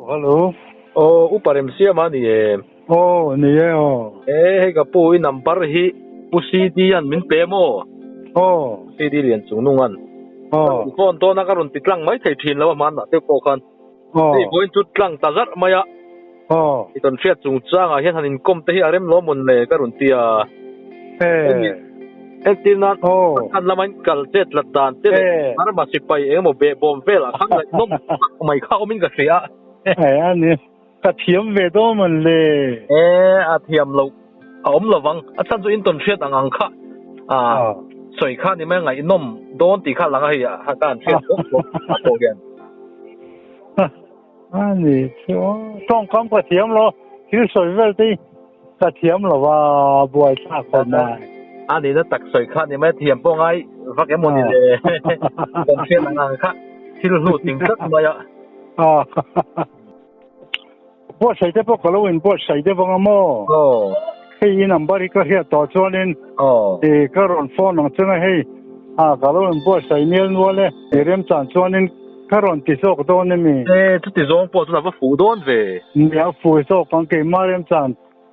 Hello. Aw, Upa Remsiama a ni em? Aw, ni e aw. E, hei ka pu i number hi Pu CD an min pe maw? Aw. CD lian chung nung an. Aw. Ka phone dawn a ka rawn ti tlang mai thei thin lo a hmanah deuh pawh khan. Aw. Hei vawiin chu tlang ta zarh mai a. Aw. I tawn hriat chung changah hian han inkawm te hi a rem lo mawn le ka rawn ti a. E. Entir nan Aw. kan lama in kal chet tlat dan te leh E. Burma sipai eng emaw behbawm velah khan ngaihnawm tak mai kha awmin ka hria a. E a ni. Ka thiam ve dawn mawn le. E a thiam loh a awm lovang. A chhan chu in tawn hriat ang ang kha a sawi kha ni mai ngaihnawm dawn tih kha lang a hei a ka han hriat bawk bawk a pawh hian. A ni chu tawngkam ka thiam lo thil sawi vel te hi ka thiam lo va buai thlak khawp mai. A nihna tak sawi kha ni mai thiam pawh ngai vak emaw ni le kan hriat ang ang kha thil hnu ting tlat mai a. Buatsaih te pawh ka lo inbuatsaih deuh ang a maw? Aw. Hei i number hi ka hriat tawh chuanin Aw. I ka rawn phone ang chunga hei a ka lo inbuatsaih mial nual e i remchan chuanin ka rawn ti zawk dawn emi? E chuti zawng pawh chuan a va fuh dawn ve. Nia fuh zawk ang keimah remchan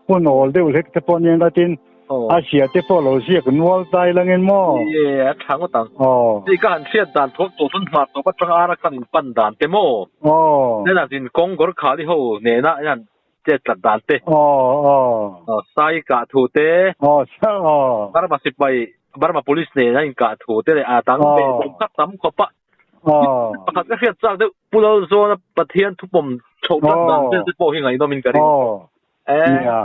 hun awl deuh hlek te pawh nia ngatin Aw. A hria te pawh lo ziak nual dai langin maw? Ni e, a tha ngawt ang. Aw. Hei ka han hriat dan thuak tawh chuan hmar tawp atanga ara khan in pan dan te maw? Aw. Nen a zin kawng gawr khali ho nena in han chet tlat dan te. Aw aw. Aw, sai kah thu te. Aw, aw. Burma sipai, Burma police nena in kah thu te leh a dang ve deuh kha tam khawp a. Aw. Pakhat ka hriat chak deuh Pu Lalzawna Pathian thupawm chhoh tlat dan vel te pawh hi ngaihnawm in ka ring. Aw. Eh. Nia.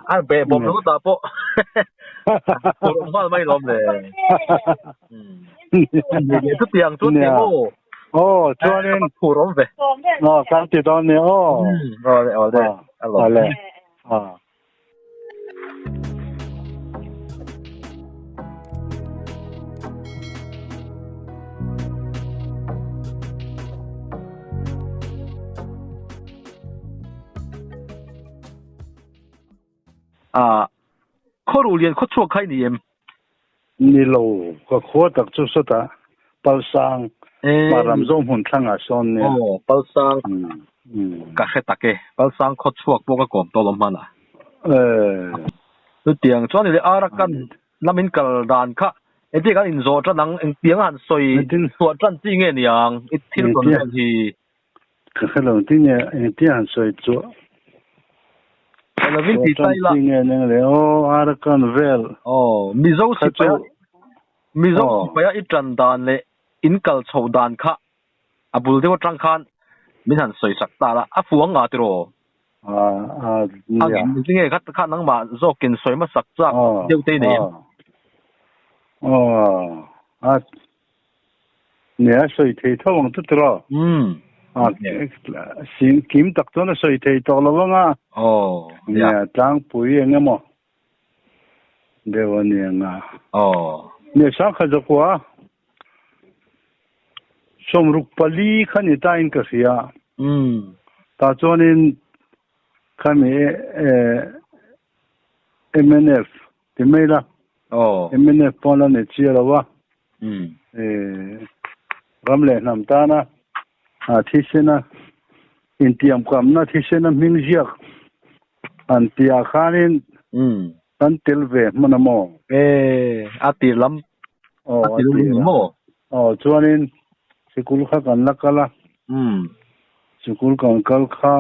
A be bawm lo ta pawh. Pawh mal mai lawm le. Ni chu tiang chu ti mo. Oh, chuanin. Phur awm ve. Oh, kan ti dawn ni oh. Ole ole. Ole. Ah. Ah, khaw lian khaw chhuak khai ni em? Ni lo, ka khua tak chu sawtah Palsang, Maram zawng hmun thlangah sawn nia. Aw, Palsang ka hre tak e. Palsang khaw chhuak pawh ka kawm tawh lo hmanah. Chutiang chuan i leh Arakan Lamin kal dan kha engtin kan inzawh tan ang, engtiang a han sawi chhuah tan chi nge niang i thil tawn vel hi? Ka hre lo, engtin nge engtin a han sawi chhuah Lovin ti ta ila. Chi nge ning le aw Arakan vel. Aw, Mizo sipaia Mizo sipaia i tan dan leh in kal chho dan kha a bul deuh atang khan min han sawi sak ta la, a fuang nga tiraw? A nia. Engtin nge kha kha nangmah zawkin sawi hmasak chak deuh te i nei em? A nia sawi thei tho ang chu tiraw? A kim tak chuan a sawi thei tawh lo ang a. Nia tlangpui eng emaw deuh a ni ang a. Nia sangkhat zakua. 64 kha ni ta in ka hria. Tah chuanin khami mnf ti mai la, mnf pawh la ni chiah lo a, ram leh hnam tana thisena intiamkamna thisena hming ziak an tihah khanin Kan tel ve hman a maw? E, a tir lam, Aw, a a tir lam tir ni a. maw? Aw, chuanin sikul kha kan la kal a. Sikul kan kal kha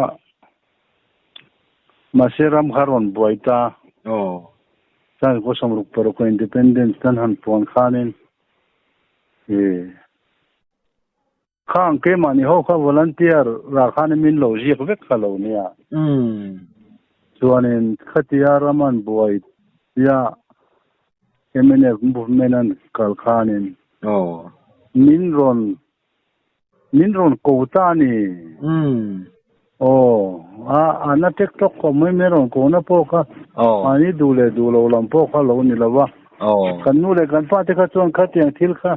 mahse ram kha rawn buai ta. Aw. Chuan kaw 66 a independence kan han puan khanin e Khang keimahni ho kha volunteer rah khan min lo ziak vek kha lo nia. Chuanin khatia ram an buai tia mnf movement an kal khanin min rawn min rawn ko ta a ni. Aw a a na tek tawk khawp mai min rawn ko na pawh kha mahni duh leh duh lo lam pawh kha lo ni lo va. Kan nu leh kan pa te kha chuan khatiang thil kha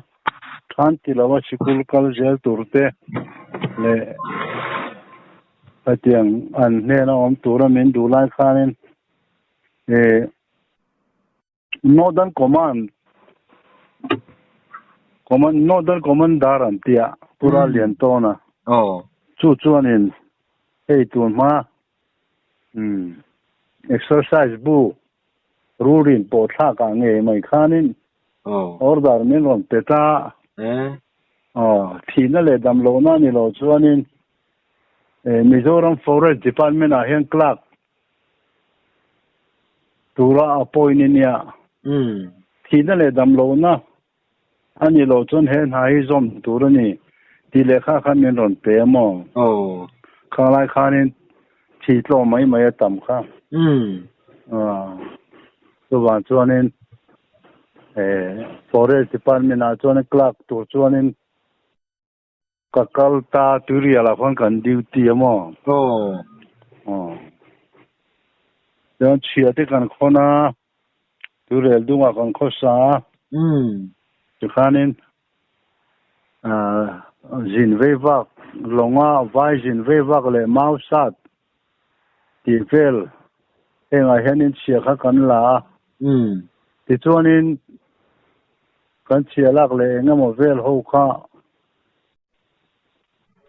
Than ti lova sikul kal zel tur te leh hetiang an hnena awm tura min duh lai khanin eh Northern Command Command Northern Commander an tia Pura Liantawna Aw. Chu chuanin hei tun hma um exercise bu rurin pawh thlak ah ngei mai khanin order min rawn pe ta. Aw thihna leh dam lohna a ni lo chuanin Mizoram Forest Department ah hian clerk tura appoint a nia. Thihna leh dam lohna a ni lo chuan he hna hi zawm tur a ni tih lehkha khan min rawn pe a maw? Khang lai khanin thi tlawm mai mai a tam kha. Chuvang chuanin Forest Department ah chuan clerk tur chuanin ka kal ta Tuirial ah khuan kan duty a maw? Chuan chhia te kan khawn a. Turel dungah kan khawsa a, tikhanin zin vei vak lawnga vai zin vei vak leh mau sat tih vel hengah hianin chhia kha kan la a. Tichuanin kan chhia lak leh eng emaw vel ho kha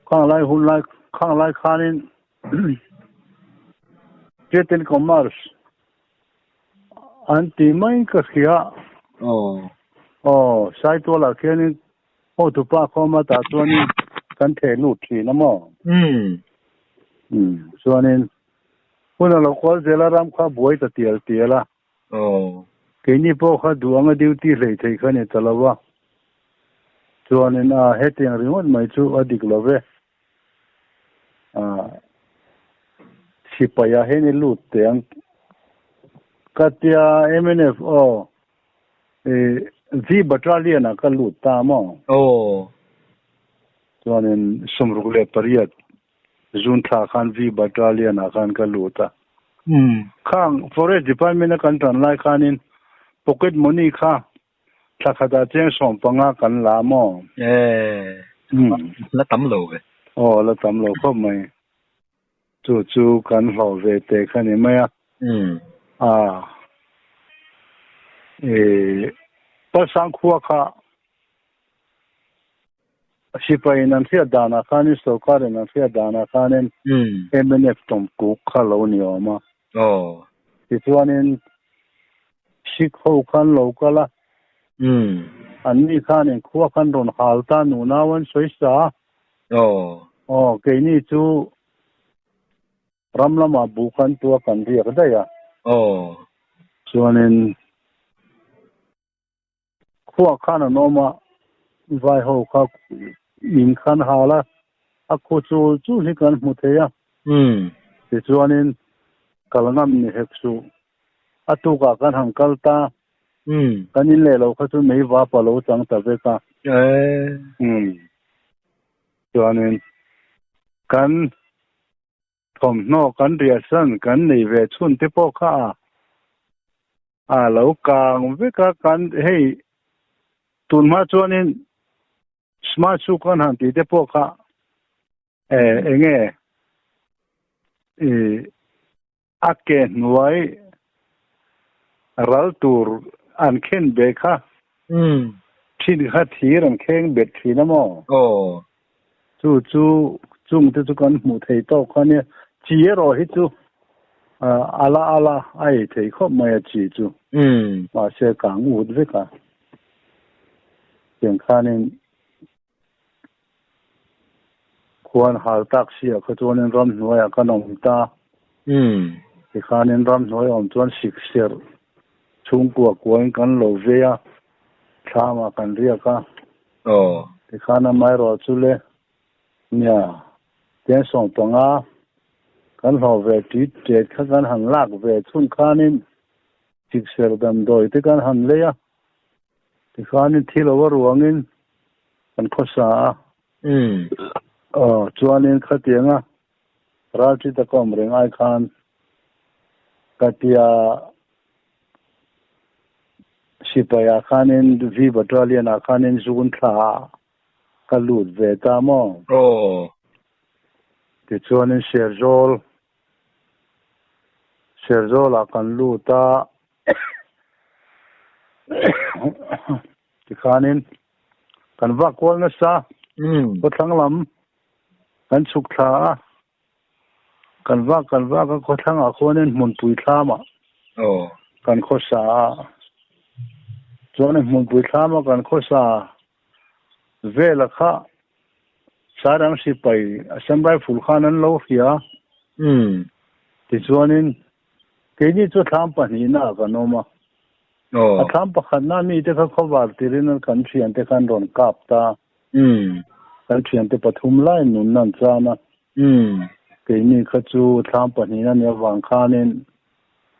khang lai hun lai khang lai khanin Trade and Commerce An ti mai ka hria. Aw. Aw, Saitualah khianin hotupa khawma tah chuanin kan theh lut thin a maw? Umm. Umm, chuanin hun a lo kual zel a, ram kha buai ta tial tial a. Aw. Keini pawh kha duh anga duty hlei thei kha ni ta lo a. Chuanin a hetiang ringawt mai chu a dik lo ve. Sipai ah hian i lut teh ang ka tia mnf aw V battalion ah ka lut ta maw? Aw. Chuanin 68 June thla khan V battalion ah khan ka lut a. Khang forest department a kan tan lai khanin pocket money kha Thla khatah cheng 15 kan la maw? Eh, la tam lo ve. Aw, la tam lo khawp mai. Chu chu kan hlawh ve teh kha ni mai a. A, e, Palsang khua kha sipaiin an hriat danah khanin sorkarin an hriat danah khanin mnf tawmkuk kha lo ni awm a. Aw. Tichuanin Sikh ho khan lo kal a. Anni khanin khua khan rawn hal ta nunau an sawi sa. Aw. Aw, keini chu ram lamah buh kan tua kan riak daih a. Aw. Chuanin Khuah khan an awm a, vai ho kha in khan hal a, a khu chul chul hi kan hmu thei a. Tichuanin kal ngam ni hek suh. A tukah kan han kal ta, kan in leh lo kha chu mei vap a lo chang ta vek a. Chuanin kan Thawmhnaw kan riahsan kan nei ve chhun te pawh kha a a lo kang vek a, kan hei tun hma chuanin smart shoe kan han tih te pawh kha e enge i a ke hnuai ral tur an khen ve kha thin kha thir an kheng bet thin a maw? Aw. Chu chu chung te chu kan hmuh thei tawk kha nia. Chi erawh hi chu ala ala a ei thei khawp mai a chi chu. Mahse kang ut vek a. Tiang khanin khuan hal tak si ah kha chuanin ramhnuaiah kan awm ta. Tikhanin ramhnuai awm chuan sik serh chhungkua kuain kan lo vei a, thlamah kan riak a. Aw. Tikhan amaherawh chu le, nia, tiang 15 kan hlawh ve ṭit ṭet kha kan han lak ve chhun khanin sikser damdawi te kan han lei a, tikhanin thi lo a ruangin kan khawsa a. Aw, chuanin khatianga ralṭi taka awm reng ai khan ka tia Sipai ah khanin V Battalion ah khanin zun thla ah ka lut ve ta maw? Aw. Tichuanin Serzawl, Serzawl ah kan lut a, tikhanin kan vak kual nasa, khawthlang lam. Kan chhuk thla a, kan vak kan vak a khawthlangah khuanin hmunpui thlamah kan khawsa a. Chuanin hmunpui thlama kan khawsa vela kha Sarang sipai Assam Rifle khan an lo hria. Tichuanin keini chu thlam pahnihna ah kan awm a. A thlam pakhatna mite kha khawvar tirin kan thiante khan rawn kap ta. Kan thiante pathum lai nunna an chan a. Keini kha chu thlam pahnihna nih avang khanin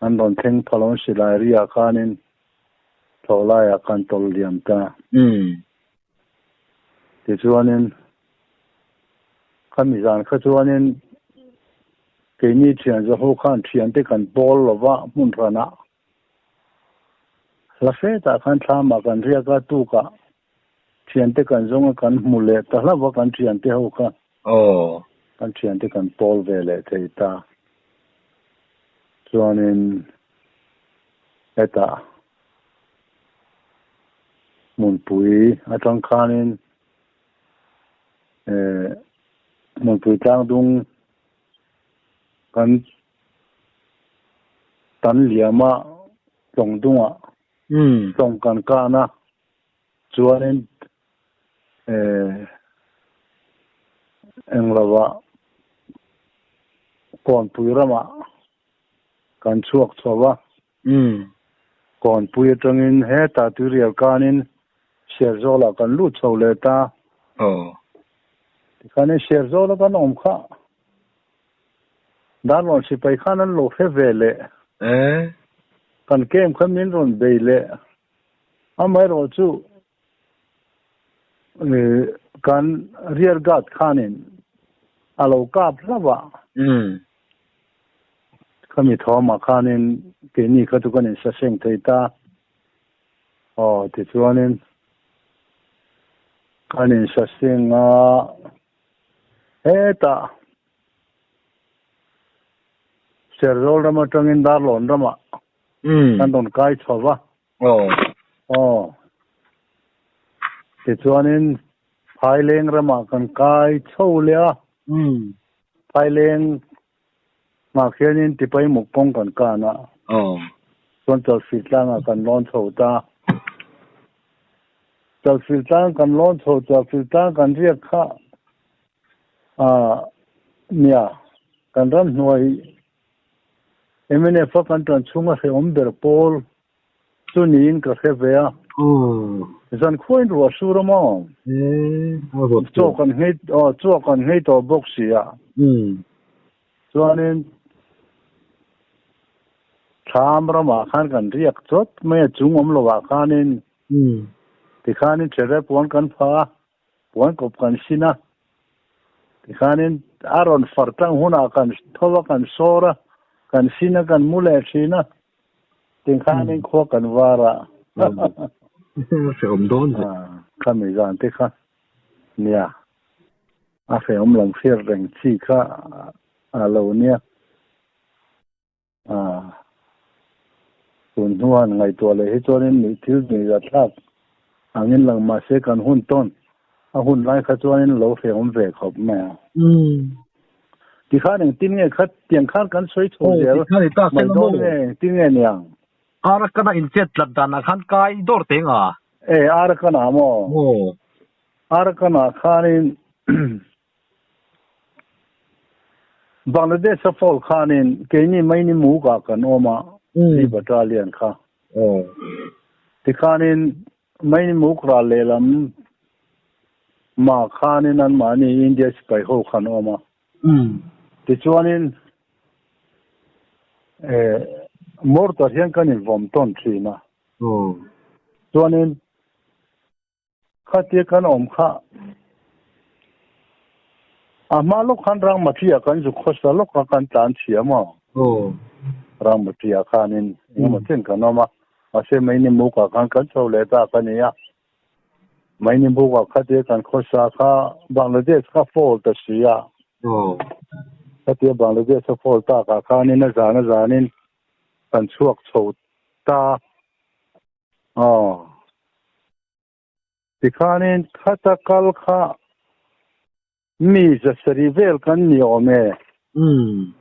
an rawn thleng pha lo silai riah khanin tho laiah kan tawlh liam ta. Tichuanin khami zan kha chuanin keini thian zaho khan thiante kan pawl lova hmun hranah hla hretah khan thlamah kan riak a, tukah thiante kan zawng a kan hmu leh ta hlauh a kan thiante ho kha. Kan thiante kan pawl ve leh thei ta. Chuanin hetah hmunpui atang khanin hmunpui tlangdung kan tan liama tlawng dungah tlawng kan kan a chuanin englovah kawnpui ramah kan chhuak chho a. Kawnpui atangin hetah tuirial kanin Serzawl-ah kan lut chho leh ta. Tikhanin Serzawl-a kan awm kha Darlawn sipai khan an lo hre ve leh. Kan camp kha min rawn bei leh. Amaherawh chu kan rear guard khanin a lo kap hlauh a. Khami thawmah khanin keini kha chu kan insaseng thei ta. Aw tichuanin kan insaseng a, hetah Serzawl ram atangin Darlawn ramah kan rawn kai chho va. Aw. Tichuanin Phaileng ramah kan kai chho leh a. Phaileng mah khianin Tipai muk kawng kan kan a. Chuan Chalfilh tlangah kan lawn chho ta. Chalfilh tlang kan lawn chho, Chalfilh tlang kan riak kha nia kan ramhnuai MNF a kan tan chhunga hrehawm ber pawl chu niin ka hre ve a. Zan khuain ruah sur a maw? Chaw kan nghei aw chaw kan nghei tawh bawk si a. Chuanin thlam ramah khan kan riak chawt mai a chung awm lovah khanin tikhanin ṭhere puan kan pha a. Puan kawp kan sin a, tikhanin a rawn far tlang hunah kan tho a, kan sawr a, kan sin a, kan mu leh thin a, tikhanin khua kan var a. Hrehawm dawn ve. Khami zan te kha nia, a hrehawm lam hriat reng chi kha a lo nia. Tun hnuan ngaihtuah leh hi chuanin nih thil nuihzathlak angin lang mahse kan hun tawn a hun lai kha chuanin lo hrehawm ve khawp mai a. Tikhan engtin nge kha tiang khan kan sawi chho zel mai dawn nge engtin nge niang? Arakana inchet tlat danah khan kai dawr teng a. E Arakana maw? Arakana khanin Bangladesh a fall khanin keini maini muk ah kan awm a, Three Battalion kha. Tikhanin maini muk ral lehlam mah khanin anmahni India sipai ho khan awm a. Tichuanin mortar hian kan invawm tawn thin a. Chuanin Khatia kan awm kha a hma lawk khan Rangmatia kan zuk khawsa lawk a kan tlan chhia maw? Rangmatia khanin engemaw chen kan awm a, mahse Mainimukah khan kan chho leh tak a ni a. Mainimukah khatia kan khawsa kha Bangladesh kha fall ta si a. Khatia Bangladesh a fall takah khanin a zan a zanin kan chhuak chho ta. Aw. Tikhanin khata kal kha Mi zasarih vel kan ni awm e. Umm.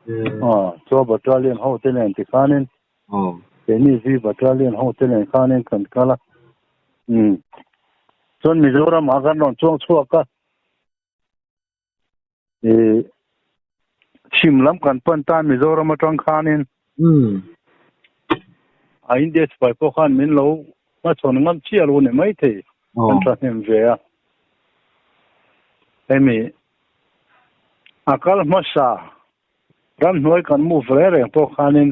Aw, chuan battalion ho te nen tikhanin, Aw. Keini V battalion ho te nen khanin kan kal a. Umm. Chuan Mizoram ah kan rawn chuang chhuak a. Ih, chhim lam kan pan ta Mizoram atang khanin. Umm. A India sipai pawh khan min lo hmachhawn ngam chiah lo ni maithei. Kan thahnem ve a. Hemi a kal hmasa ramhnuai kan move reng reng pawh khanin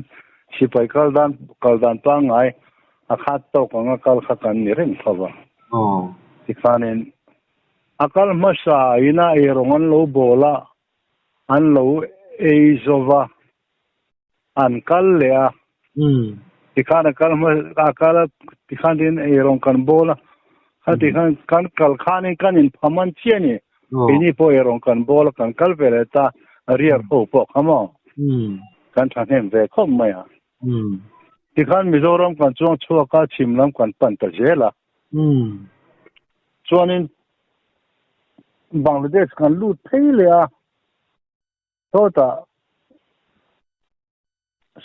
sipai kal dan kal dan pangngai a khat tawk anga kal kha kan ni reng tho va. Tikhanin a kal hmasa ina eirawng an lo bawl a, an lo ei zo va, an kal leh a. Tikhan a kal hma a kal a tikhan tin eirawng kan bawl a, khati khan kan kal khanin kan inpha man chiah a ni. Keini pawh eirawng kan bawl a kan kal ve leh ta riak ho pawh kha maw kan thahnem ve khawp mai a. Tikhan Mizoram kan chuang chhuak a chhim lam kan pan ta zel a. Chuanin Bangladesh kan lut phei leh a. Sawtah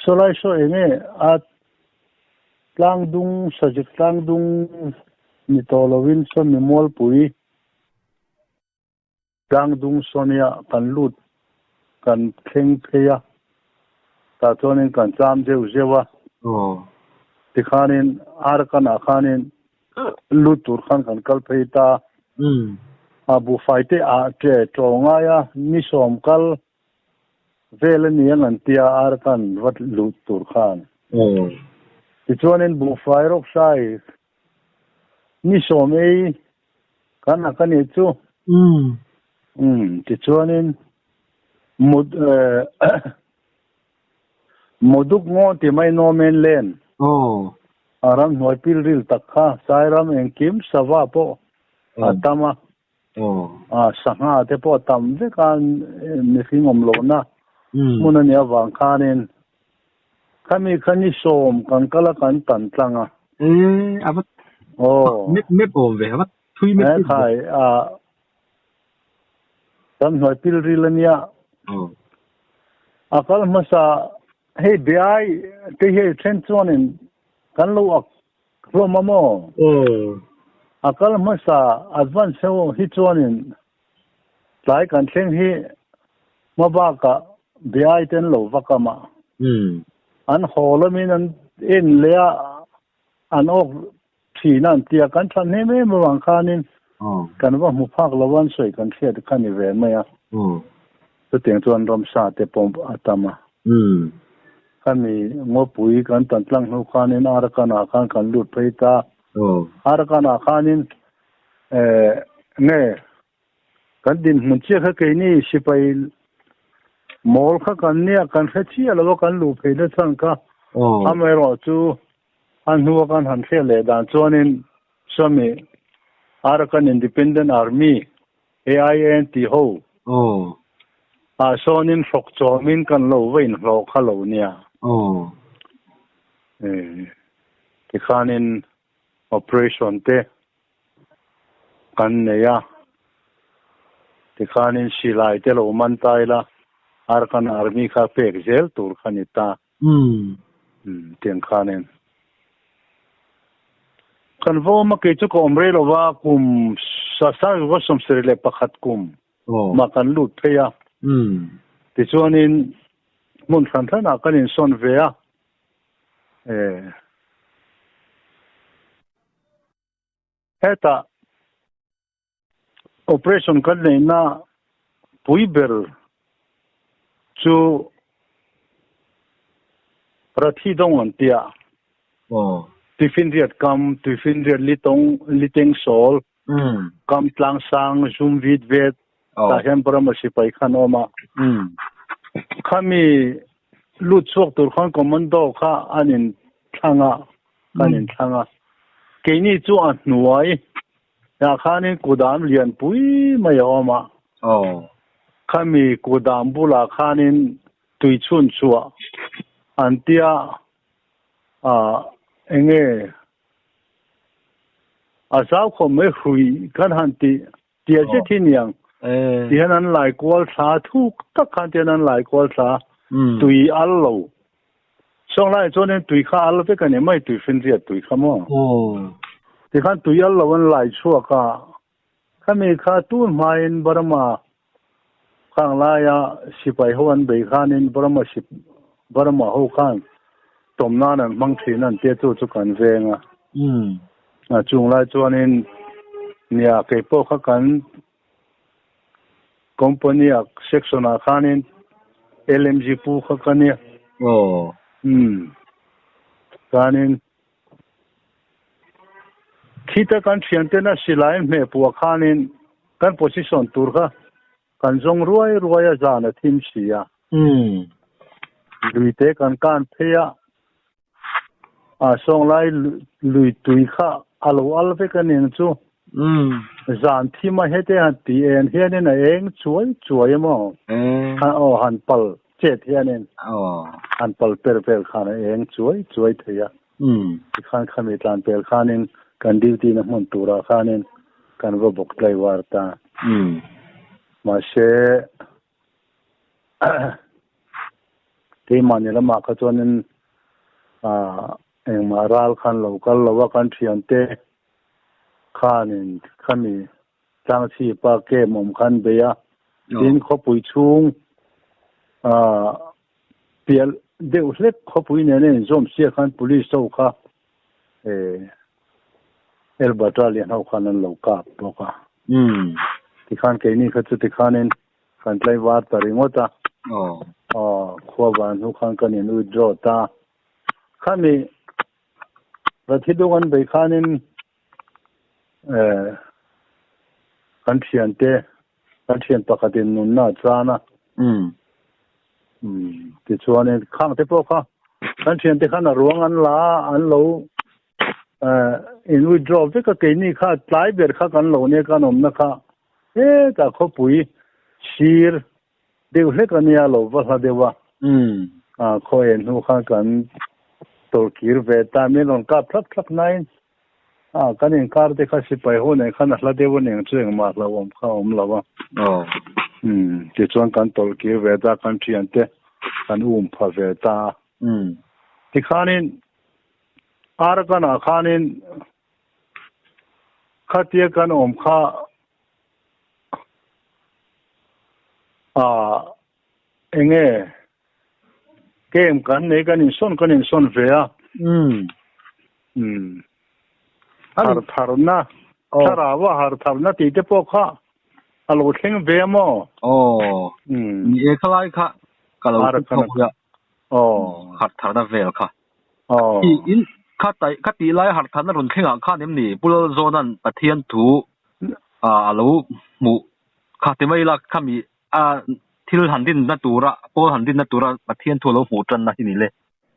sawlai saw eng nge a tlangdung sazik tlangdung ni tawh lovin saw mi mualpui tlangdung sawnia kan lut kan thleng phei a tah chuanin kan cham zeuh zeuh a tikhanin Arakan-ah khanin lut tur khan kan kal phei ta. A buhfai te ah ṭe ṭaw ngai a, ni sawm kal vel a ni ang an tia Arakan va lut tur khan. Tichuanin buhfai rawksai ni sawm ei kan ak a nih chu. Tichuanin mut Mawduk ngaw ti mai nawmen len. A ramhnuai pilril tak kha Sairam engkim sava pawh a tam a, sangha te pawh a tam vek a, mihring awm lohna hmun a nih avang khanin khami kha ni sawm kan kal a kan tan tlang a. A va mep mep awm ve, a va thui mep mep ve. Khai a Ramhnuai pilril a nia. A kal hmasa hei biai te hi then chuanin kan lo ak hlawm a maw? A kal hmasa advance ho hi chuanin tlai kan thleng hi hma bakah biai te an lo vak a mah. An haw lamin an en leh a an awk Thin a an ti a, kan than hnem em avang khanin kan va hmu phak lo an sawi kan hriat kha ni ve mai a. Chutiang chuan ramsa te pawh a tam a. Khami ngawpui kan tan tlang hnu khanin Arakan-ah khan kan lut phei ta. Arakan-ah khanin nge kan dinhmun chiah kha keini sipai mawl kha kan nia kan hre chiah lo a kan luh phei na chhan kha amaherawhchu A hnua kan han hriat leh dan chuanin Swami Arakan Independent Army, AIA, tih ho ah sawnin hrawk chawmin kan lo va inhlawh kha lo nia. Tikhanin operation te kan nei a, tikhanin silai te lo man ta ila Arakan Army kha pek zel tur kha ni ta. Umm. Umm tiang khanin kan va awm a kei chu ka awm rei lova kum sa sang 21 kum mah kan lut phei a. Umm. Tichuanin hmun hran hranah kan insawn ve a eh. Hetah Operation kan neihna pui ber chu Rathi dawng an tia. Tuifinriat kam, tuifinriat litawng, litengsawl, kam tlangsang, zum vit vet, tah hian Burma sipai khan awm a. Khami lut chhuak tur khan commando kha an inthlang a, kan inthlang a. Keini chu a hnuai Tah khanin kudam lianpui mai a awm a. Khami kudam bulah khanin tui chhun chhuah an tia eng nge a zau khawp mai hrui kan han tih tia zet hi niang. Tihian an lai kual thla thuk tak khan tihian an lai kual thla tui al lo. Sawng laiah chuanin tui kha al vek a ni mai, tui finriat tui kha maw? Tikhan tui al lo an lai chhuak a, khami kha tun hmain Burma khang laia sipai ho an bei khanin Burma sip Burma ho khan tawm nan an hmang thin an tia chu chu kan veng a. Chung lai chuanin nia keipawh kha kan Company a section ah khanin LMG pu kha ka nia. Aw. Umm. Chuanin khita kan thiantena silai hmeh puah khanin kan position tur kha kan zawng ruai ruai a zan a thim si a. Umm. Luite kan kan phei a. A sawnglai lui tui kha a lo al vek a ning chu. Zan thim a hete han ti en hianin a eng chuai chuai a maw? Aw han pal chet hianin han pal per vel khan a eng chuai chuai thei a. Tikhan khami tlan pel khanin kan duty na hmun turah khanin kan va bawk tlai var ta. Mahse Keimahni lamah kha chuanin engmah ral khan lo kal lo a, kan thiante khanin khami tlangchhipa camp awm khan bei a, tin khawpui chhung pial deuh hlek khawpui nena inzawm sia khan police ho kha El Battalion ho khan an lo kap bawk a. Tikhan keini kha chu tikhanin Kan tlaivar ta ringawt a. Aw, khua van hnu khan kan in withdraw ta. Khami Rathidung an bei khanin eh kan thiante kan thian pakhatin nunna a chan a. Umm tichuanin khang te pawh kha kan thiante khan a ruang an la a, an lo eh in withdraw vek a keini kha tlai ber kha kan lo nia kan awmna kha Hetah khawpui sir deuh hlek a nia lo va hla deuh a. A khaw en hnu khan kan tawlh kir ve ta min rawn kap thlak thlak nain a kan inkar te kha sipai ho nen khan a hla deuh a ning chu engmah hlauhawm kha a awm lo a. Tichuan kan tawlh kir ve ta kan thiante kan um pha ve ta a. Tikhanin Arakan-ah khanin Khatia kan awm kha ah enge game kan nei kan insawn kan insawn ve a. Umm. Har tharna thlarau a har tharna tih te pawh kha a lo thleng ve a maw? Aw. Ni e khalai kha ka lo hre a. Aw. Har tharna vel kha. I in kha tai kha tih lai harh than a rawn thlengah khan em ni Pu Lalzawna'n Pathian thu a lo hmuh kha ti mai ila khami a thil han dinna tura pawl han dinna tura Pathian thu a lo hmuh tanna hi ni le.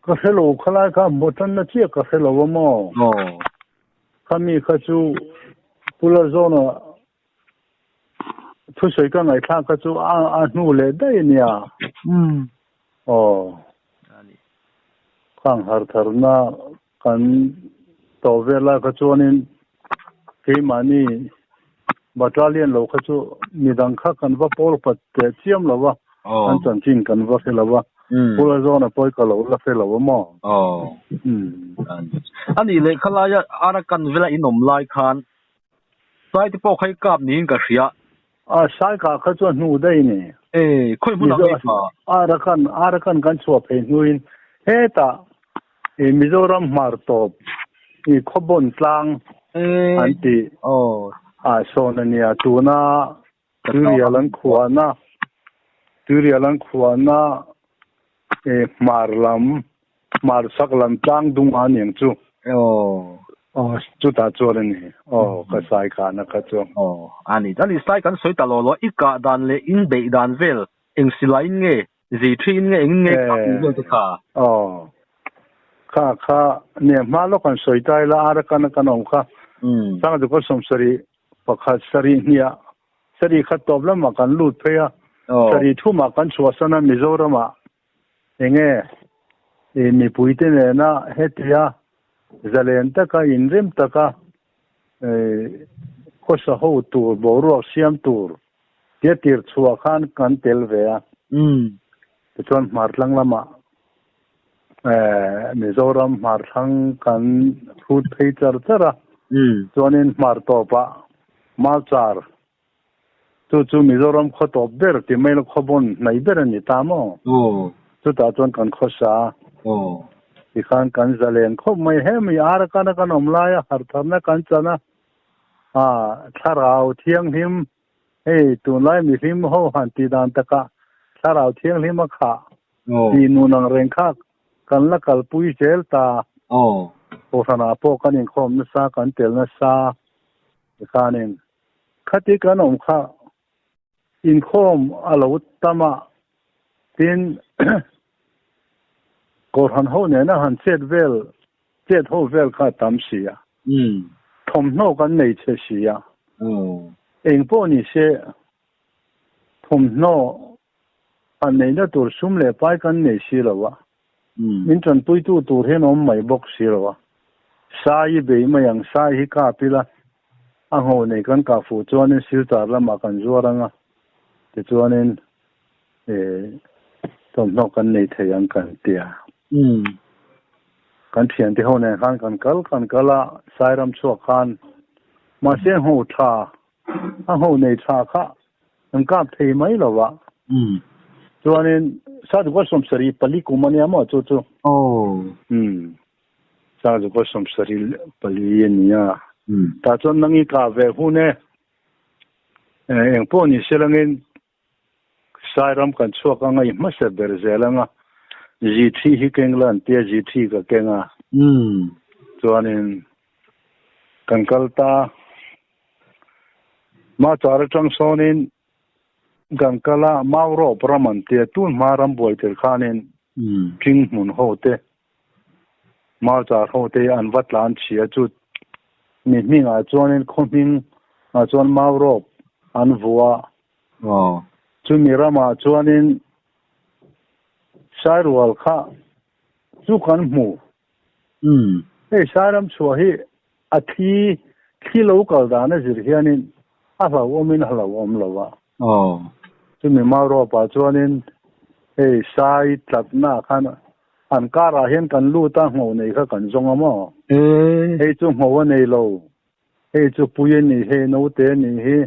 Ka hre lo khalai kha hmuh tanna chiah ka hre lo a maw? Aw. Khami kha chu Pu Lalzawna Thusawi ka ngaihthlak kha chu a hnu leh daih a nia. Aw. Khang har tharna kan tawh vel lai kha chuanin keimahni battalion lo kha chu midang kha kan va pawl pat teh chiam lo va, kan chanchin kan va hre lo va, Pu Lazawna pawh ka lo la hre lo a maw? Aw. A nih leh khalaia Arakan vela in awm lai khan Sai te pawh kha i kap niin ka hria. A, sai kah kha chu a hnu daih ni. E, khawi hmunah nge kha? Arakan, Arakan kan chhuah phei hnuin hetah i Mizoram hmar tawp i Khawbawn tlang an tih ah sawn a nia. Tuna Turial an khuahna, Turial an khuahna i hmar lam, hmar chhak lam tlang dung a niang chu. Aw. Aw, chutah chuan a ni. Aw, ka sai kahna kha chu. Aw, a ni. A ni, sai kan sawi ta lo lo. I kah dan leh in beih dan vel eng silaiin nge, zei thiin nge, engin nge kah tih vel te kha? Aw, kha kha nia hma lawk kan sawi ta ila, Arakan a kan awm kha. Sangdukha sawmsarih Pakhat sarih hniah sarih khat tawp lamah kan lut phei a, sarih thumah kan chhuahsan a, Mizoramah enge i mipuite nena hetia zalen taka inrem taka khawsa ho tur boruak siam tur. Tia tir chhuah khan kan tel ve a. Tichuan hmar tlang lamah Mizoram hmar thlang kan hrut phei char char a. Chuanin hmar tawpah Malchar chu chu Mizoram khaw tawp ber ti mai la khaw bawn hnaih ber a ni ta maw? Chutah chuan kan khawsa a. Tikhan kan zalen khawp mai. Hemi Arakan a kan awm laia hartharna kan chan a, thlarau thianghlim hei tunlai mihlim ho han tih dan takah thlarau thianghlim a khah tih nun ang reng kha kan la kalpui zel ta. Kohhranah pawh kan inkhawm nasa, kan tel nasa tikhanin khati kan awm kha inkhawm a lo tam a, tin Kohhran ho nena han chet vel chet ho vel kha a tam si a. Thawmhnaw kan nei che si a. Eng pawh ni se thawmhnaw han neihna tur sum leh pai kan nei si lo a. Min tanpuitu tur hian awm mai bawk si lo a. Sai i bei mai ang, sai hi kap ila a ngho nei kan kah fuh chuanin silchar lamah kan zuar ang a, tichuanin thawmhnaw kan nei thei ang kan ti a. Kan thiante ho nen khan kan kal kan kal a, Sairam chhuak khan mahse ngho tha, a ngho nei tha kha kan kap thei mai lo va. Chuanin Sazukua sawmsarih pali kum a nia maw chu chu? Sazukua 74 a nia. Tah chuan nang i kah ve hun e, eng pawh ni se langin Sairam kan chhuak anga i hmasa ber zel anga Zithri hi keng la an tia Zithri ka keng a. Chuanin kan kal ta Machar atang sawnin kan kal a Maurawp ram an tia tun hma ram buai tir khanin King hmun ho te Machar ho te an va tlan chhia chu mi hmingah chuanin khaw hming ah chuan Maurawp an vua. Chumi ramah chuanin Sairual kha chu kan hmu. Hei Sairam chhuah hi a thli thli lo kal dan a zir hianin a hlauhawmin a hlauhawm lo a. Chumi Maurawpah chuanin hei Sai tlatna khan an karah hian kan lut a, ngho nei kha kan zawng a maw? Hei chu ngho a nei lo. Hei chu pui a nih hi, naute a nih hi,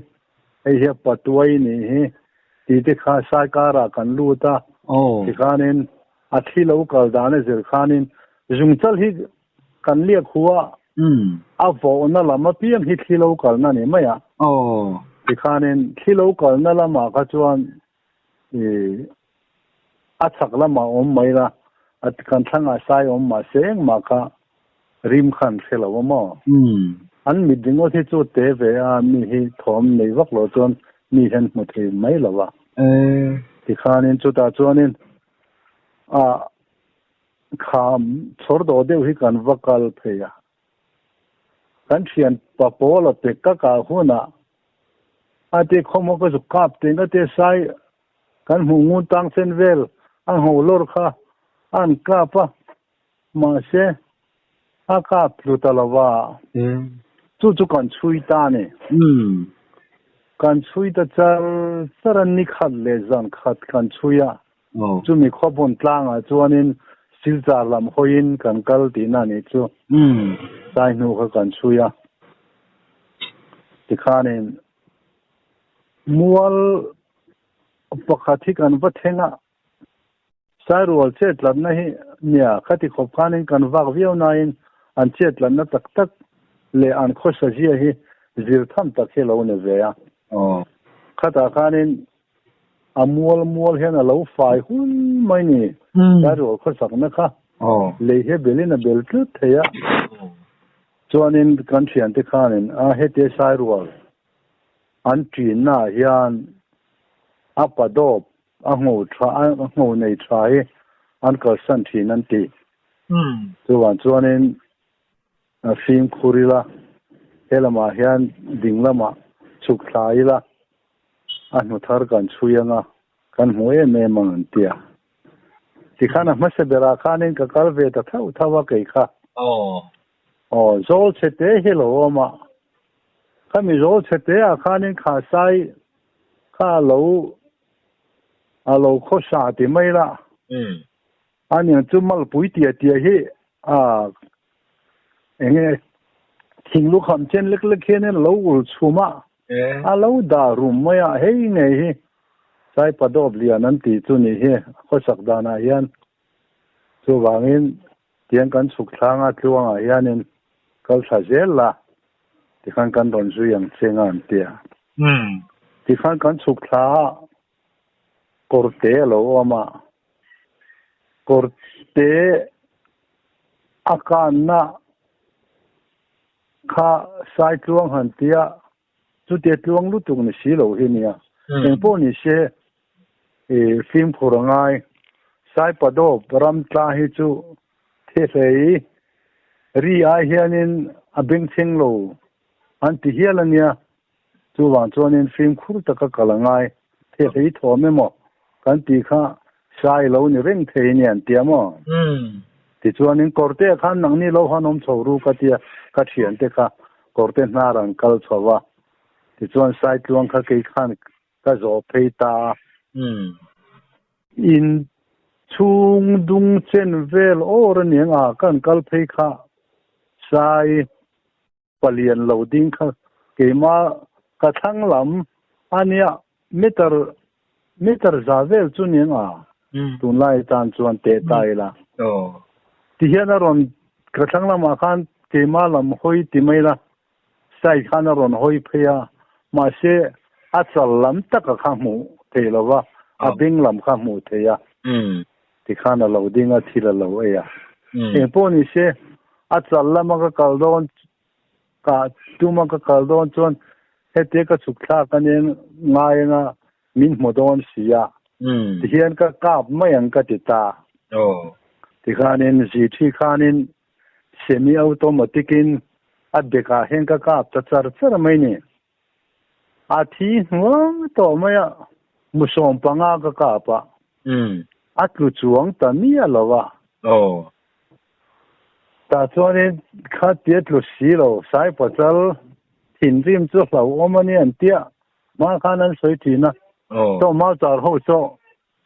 hei hi a patuai a nih hi tih te kha sai karah kan lut a, tikhanin a thli lo kal dan a zir khanin zungchal hi kan liak hu a, a vawhna lam apiang hi thli lo kalna a ni mai a, tikhanin thli lo kalna lamah kha chuan a chhak lamah awm mai la, kan thlangah sai awm mah se engmah kha rim khan hre lo a maw? An mit ringawt hi chu te ve a, mi hi thawm nei vak lo chuan mi hian hmu thei mai lo a. Tikhanin chutah chuanin a kham chhawr dawh deuh hi kan va kal phei a. Kan thian pa pawl a pek ka kah hunah a te khawmaw ka zuk kap teng a te sai kan hmuh ngun tang sen vel a ngho lawr kha a an kap a, mahse a kap tlu ta lo va, chu chu kan chhui ta a ni. Kan chhui ta char char a, ni khat leh zan khat kan chhui a, Chumi khuapawn tlangah chuanin Silchar lam hawiin kan kal tihna a nih chu. Sai hnu kha kan chhui a. Tikhanin mual pakhat hi kan va thleng a, Sairual chetlatna hi nia khati khawp khanin kan vak viau nain an chetlatna tak tak leh an khawsa zia hi zir tham tak hi lo ni ve a. Khatah khanin A mual mual hian a lo fai hun mai ni. Sairual khawsakna kha lei hi a belin a bel tlut thei a. Chuanin kan thiante khanin a hetia Sairual an ṭinna ah hian a padawp a ngho tha a ngho nei tha hi an kalsan thin an ti. Chuvang chuanin a fimkhur ila he lamah hian ding lamah chhuk thla ila a hnu thar kan chhui anga kan hmu em em ang an ti a. Tikhan a hmasa berah khanin ka kal ve ta thauh thauh a kei kha. Aw zawl chhe te hi lo awm a. Khami zawl chhe te ah khanin kha sai. Kha lo a lo kho sa ti mai la. Aniang chu malpui tia tia hi a enge thing lu kham chen lek lek hian in lo ul chhuma a lo da rum mai a hei ngei hi sai padawp lian an ti chu ni hi khaw sak danah hian chuvangin tiang kan chhuk thlanga tluangah hianin kal thla zel la tikhan kan rawn zui ang che nga an tia. Tikhan kan chhuk thla a kawrte a lo awm a kawrte a kanna kha sai tluang han tia chutia tluang lutuk ni si lo hi nia. Engpawh ni se fimkhur a ngai. Sai padawp ram tla hi chu the hlei ri ai hianin a bengchheng lo an ti hial ania. Chuwang chuanin fimkhur taka kal a ngai. The hlei thawm emaw kan ti kha sai lo ni reng thei ni an tia maw. Tichuanin kawrte khan nangni lo han awm chho ru ka tia ka thian te kha kawrte hnar an kal chho a. Tichuan sai tluang kha kei khan ka zawh phei ta. In chhung dung chen vel awr aniang a kan kal phei kha sai palian lo ding kha keima ka thlang lam ania meter meter za vel chu niang a. Tunlai tan chuan te tai la. Ti hian a rawn ka thlang lamah khan keima lam hawi ti mai la. Sai khan a rawn hawi phei a. Mahse a chal lam taka kha hmu thei lova a beng lam kha hmu thei a. Ti khan a lo ding a thil a lo ei a. Engpawh ni se a chal lama ka kal dawn ka tuma ka kal dawn chuan hete ka chhuk thlak aniang ngai anga min hmu dawn si a. Ti hian ka kap mai ang ka ti ta. Ti khanin zi thi khanin semi automatic in a bekah hian ka kap ta char char mai ni. A thi hnuang tawh mai a musawm panga ka kap a. A tlu chuang ta mi a lo a. Ta chuanin kha tia tlu si lo sai pachal thinrim chu hlo awm ani an tia ma khan an sawi thin a. Chaw mau char ho chaw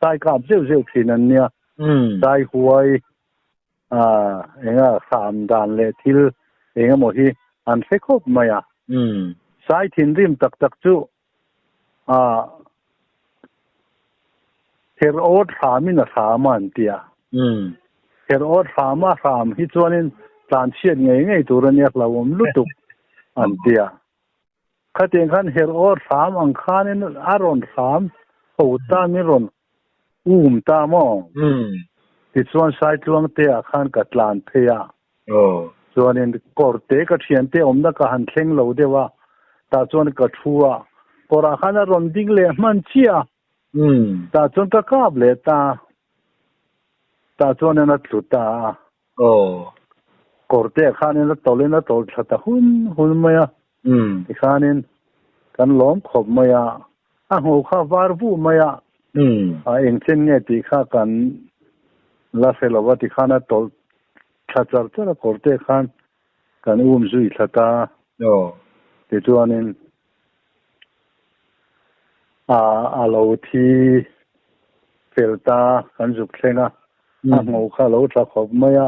sai kap zeuh zeuh thin an nia. Sai huai a enga kham dan le thil engemaw hi an hre khawp mai a. Sai thinrim tak tak chu a her awt hramin a hram a an tia. Her awt hram a hram hi chuanin tlan chhiat ngei ngei tur ania hlauhawm lutuk an tia. Khatiang khan her awt hram ang khanin a rawn hram ho ta min rawn um ta maw. Tichuan sai tluang te ah khan ka tlan phei a. Chuanin kawrte ka thian te awmna ka han thleng lo deuh a. Ta chuan ka thu a. Kawrah khan a rawn ding leh hman chiah a. Ta chuan ka kap leh ta. Ta chuanin a tlu ta a. Kawrte khanin a tawlin a tawl thla ta hun hun mai a. Tikhanin kan lawm khawp mai a. A hmu kha var vu mai a. A eng chen nge tih kha kan la hre lova tikhan a tawl thla char char a kawrte khan kan um zui thla ta. Tichuanin a a lo thi fel ta kan zuk thleng a. A hmu kha lo tla khawp mai a.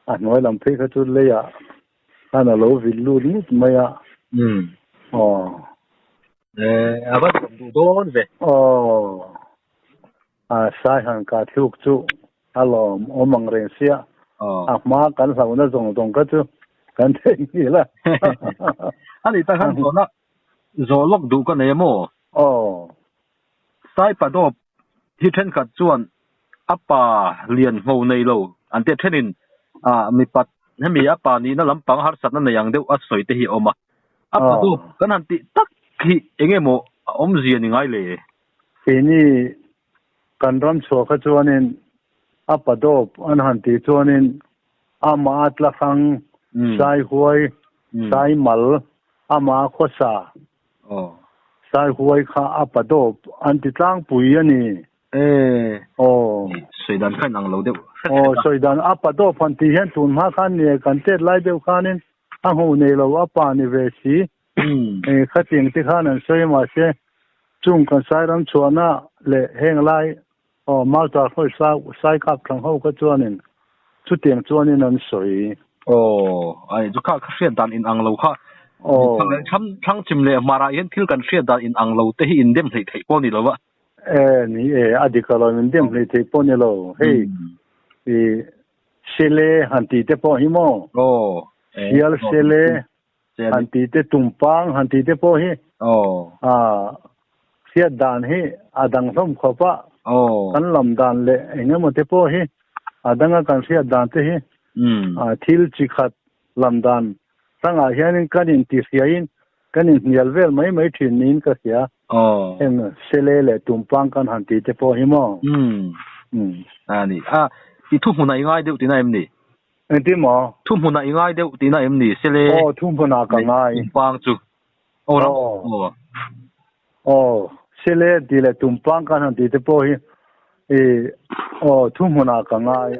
A hnuai lam phei kha chu leiah khan a lo vil lut ngut mai a. A va nuam duh dawn ve. A sai han ka thluk chu a lawm awm ang reng sia. A hma kan hlauhna zawng zawng kha chu kan theihnghilh a. Ani ta khan zawhna zawh lawk duh ka nei maw? Sai padawp hi thenkhat chuan a pa lian ngho nei lo an tia thenin a mipat hemi a pa nihna lampang harsatna nei ang deuh a sawi te hi a awm a. A padawp kan han tih tak hi enge maw a awmzia ni ngai le? Keini kan ram chhuah kha chuanin a padawp an han tih chuanin ama a tla hrang, sai huai, sai mal, ama khawsa. Sai huai kha a padawp an ti tlangpui a ni. Sawi dan kha inang lo deuh. Sawi dan a padawp han tih hian tun hma khan ni kan tet lai deuh khanin a hmu nei lo a pa ni ve si. Khatiang te khan an sawi mahse Chung kan sai ram chuana le heng lai o Malta khoi sa sai kap thang ho ka chuanin chu tiang chuanin an soi. O ai chu kha kha hriat dan in ang lo kha. O thang le tham thang chim le mara hian thil kan hriat dan in ang lo te hi in dem hlei thei pawh ni lo wa. E ni e adikalo min dem hlei thei pawh ni lo hei i sele han ti te pawh hi mo. O sial sele han ti te tumpang han ti te pawh hi. O a hriat dan hi adang hlawm khopa o kan lam dan le engemaw te pawh hi adanga kan hriat dan te hi. A thil chi khat lam dan tangah hianin kanin ti hriain kanin hnial vel mai mai thin niin ka hria. O heng sele le tumpang kan han ti te pawh hi mo. Ani a i thu hmuna ingai deuh tina em ni? Engti mo? Thu hmuna ingai deuh tina em ni? Sele o thu hmuna ka ngai. Tumpang chu. O ram o o sele ti le tumpang kan han ti te pawh hi. E o thu hmuna ka ngai.